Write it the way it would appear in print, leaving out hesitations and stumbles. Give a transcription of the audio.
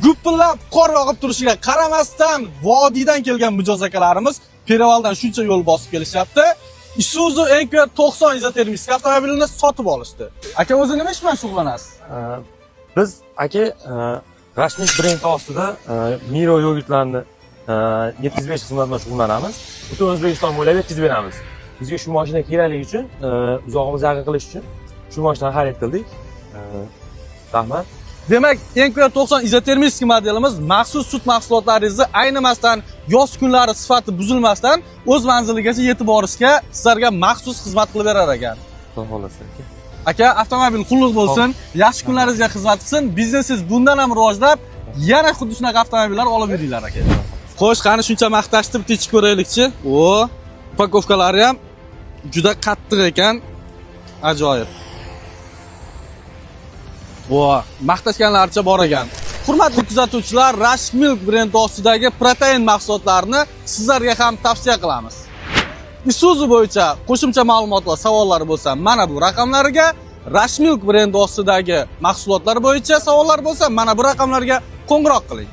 Gupillab qor yog'ib turishiga qaramasdan vodiydan kelgan mijoz akalarimiz перевал dan shuncha yo'l bosib kelishyapti. Isuzu NQ 90 izotermik avtomobilini sotib olishdi. Aka, o'zi nima ish bilan shug'ullanasiz? Biz, aka, Rashmik brendi ostida Miro yogurtlarni yetkazib berish xizmati bilan shug'ullanamiz. Butun O'zbekiston bo'ylab yetkazib beramiz. Bizga shu mashina kerakligi uchun, uzog'imizni yaqin qilish uchun shu mashinani xarid qildik. Rahmat. Demak, NQ 90 izotermik modelimiz maxsus sut mahsulotlaringizni aynimasdan, yoz kunlari sifati buzilmasdan o'z manziligacha yetib borishga sizlarga maxsus xizmat qilib berar ekan. Xudo xohlasa, aka. Aka, avtomobil qulluq bo'lsin, yaxshi kunlaringizga xizmat qilsin, biznesingiz bundan ham rivojlab, yana xuddi shunaqa avtomobillar olib yuringlar, aka. Xo'sh, qani, shuncha maqtashdi, bitta ichib ko'raylikchi. O, упаковка lari ham juda qattiq ekan. Ajoyib. Vo, maqtashganlaricha bor ekan. Hurmatli kuzatuvchilar, Rush Milk brendi ostidagi protein mahsulotlarini sizlarga ham tavsiya qilamiz. Isuzu bo'yicha qo'shimcha ma'lumot va savollar bo'lsa, mana bu raqamlarga, Rush Milk brendi ostidagi mahsulotlar bo'yicha savollar bo'lsa, mana bu raqamlarga qo'ng'iroq qiling.